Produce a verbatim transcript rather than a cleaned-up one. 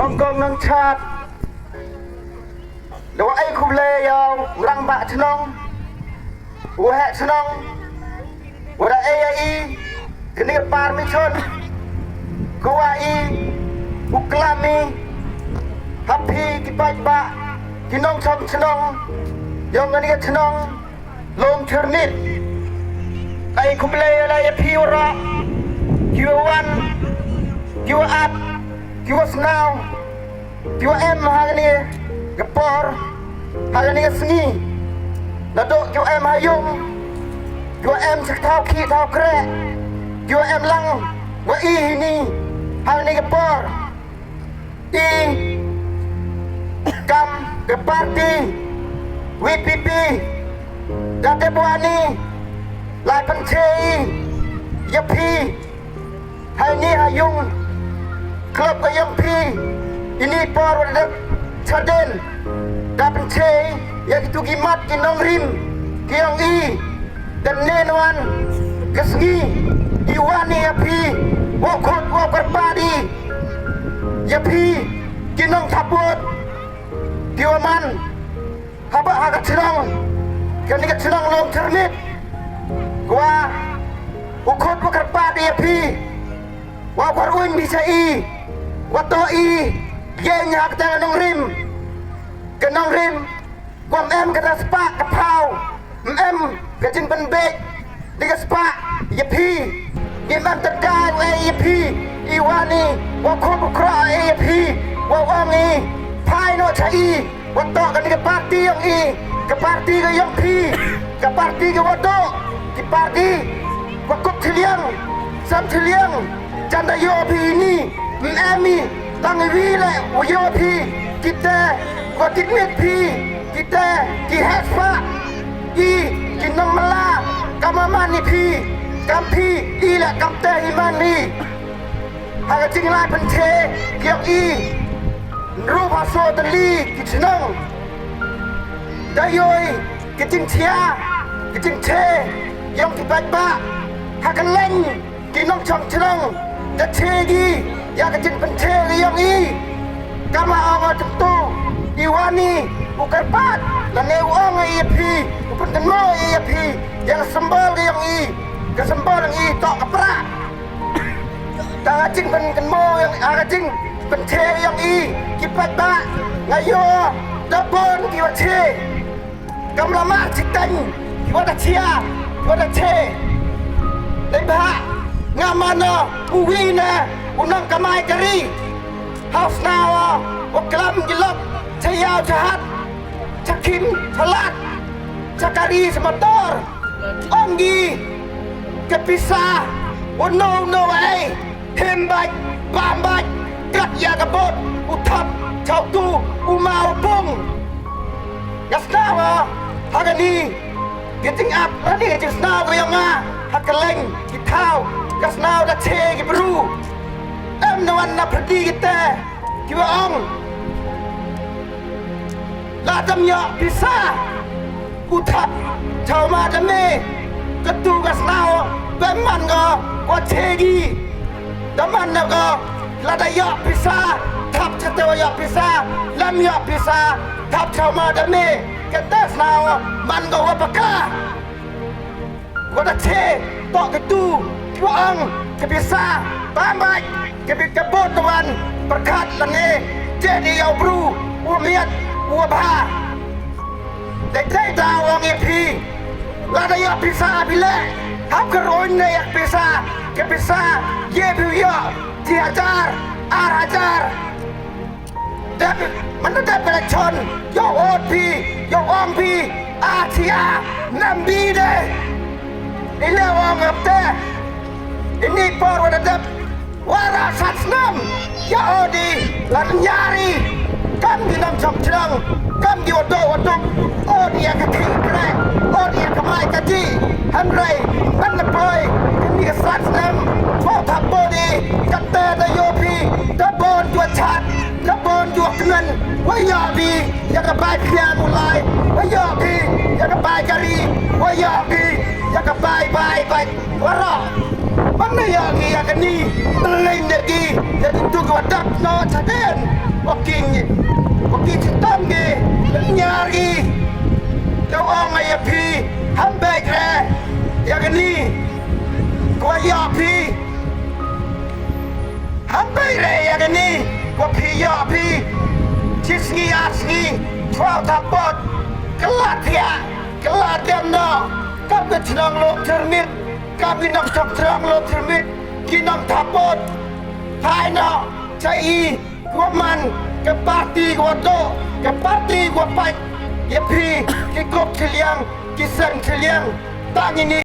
Nongkong nongchat. Da wa ai khublei ïa u rangbah chnong, u heh chnong, u da ai ïa i kane ka permission, ka wa i u klam i ha phi ki paidbah, ki nongchong chnong jong kane ka chnong Lum Chyrmit. Ai khublei ïa la ïa phi u rah, ki wa wan, ki wa at, ki wa snaw, ki wa em ha kane ka por, ha kane ka sngi. Naduh ki wa em ha yung, ki wa em sha thaw khih thaw kreh, ki wa em lang wa i hini ha kane ka por. I kam ka party V P P da te bwani lai pynche i ïa phi. Hai ni ha yung club ka yong phi, ini por wa da chaden da pynche ïa kitu ki mat ki nongrim ki yong i. Dan ne nwan ka sngi i wan i ïa phi, wa khut wa kyrpad i ïa phi ki nongthaphut ki wa man haba ha ka chnong, kane ka chnong Lum Chyrmit, wa u khut wa kyrpad i ïa phi, wa kwar uin bi sa i, wa to i gen ha ka tang nongrim, ka nongrim, wa em ka ta spah ka phaw, em ka jingpynbeit di ka spah ïa phi. Ngi man ta dai wa ïa phi, i wa ni wa khut u kra ïa phi, wa wa ngi phai no cha i, wa to ka ni ka party yong i, ka party ka yong phi, ka party ka wa do, ki party wa kup thiliang, sam thiliang, chan da yo phi ni, em i, tang i wi le wa yo phi, kita wa kit mit phi, kita ki hespa i, ki nong mala, kama mani phi, kam phi i le kam te i mani. Ha ka jinglai pynche ki yong i, nru phaso tali ki chnong, da yoi ki jingchia, ki jingche yong ki paidbah ha ka leng ki nongchong chnong, da che gi ïa ka jingpynche ki yong i. Kama ong a jingtu i wa ni u kyrpad, lane u ong i ïa phi, u pynkynmo i ïa phi ïa ka symbol ki yong i, ka symbol yong i to ka pra. Ka jingpynkynmo yong, ka jingpynche yong i ki paidbah, nga yo da bon ki wa che. Kam la mar chiteng, ki wa da chia, ki wa da che. Dei ba nga mano u wi ne u nong kamai kari. Hau snawa wa klam ki lok cha yaw cha hat, cha khim cha lad, cha kari cha motor. Ong gi ka pisa wa no no ai, him bait bam bait, kat ïa ka bot u thap cha u tu u ma u pung. Nga snawa ha ka ni ka jingap, ha ni ka jingsnaw ka yong nga ha ka leng ki thaw, ka snaw da che ki bru. Em na wan na pyrdi kita ki wa ong, la dam ïa pisa u thap cha u ma da me, ka tu ka snaw ba man ko ko che gi. Da man na ko, la da ïa pisa thap cha te wa ïa pisa, lam ïa pisa thap cha u ma da me, ka te snaw man ko wa paka. Wa da che to ka tu, wa ang ka pisa bam bait, ka bit ka bot wan pyrkhat lane, je di ïa u bru u miat u bha. Dei dei da ong ïa phi, la da ïa pisa bi le, hap ka roin ne ïa pisa, ka pisa ye bi ïa ji hajar, ar hajar. Dep, man da dep ka chon, yo ot phi, yo ong phi, a chia, nam bi de. Ile ong ap te. Ini por wa da dep, wa ra sat snam, ya odi, lan nyari, kam di nam chok chrang, kam di wa do wa duk, odi ya ka thing kre, odi ya ka mai ka ji, han rai, man na poi, ini ka sat snam, wa thap bodi, kata da yo phi, da bon jua chat, da bon jua kmen, wa ya bi, ya ka bai khia mulai, wa ya bi, ya ka bai kari, wa ya bi, ya ka bai bai bai, wa ra. Ban na ya ki ya ka ni, leng de ki, ya ki tu ka wa dap no chaden, King, wa ki chitom ki, nyar ki. Te ong ïa phi, ham beit re ïa kani, ko ïa phi. Ham beit re ïa kani, ko phi ïa phi. Chi sngi ar sngi, chwa ta pot, kylla thiah, kylla dem noh. Kam ka chnong Lok Tyrmit, kam ki nong chong chnong Lok Tyrmit, ki nong ta pot. Phai noh, cha i, ko man, ka party ko to, ka party ko pait. Ïa phi, ki kop chiliang, ki seng chiliang. Tang ini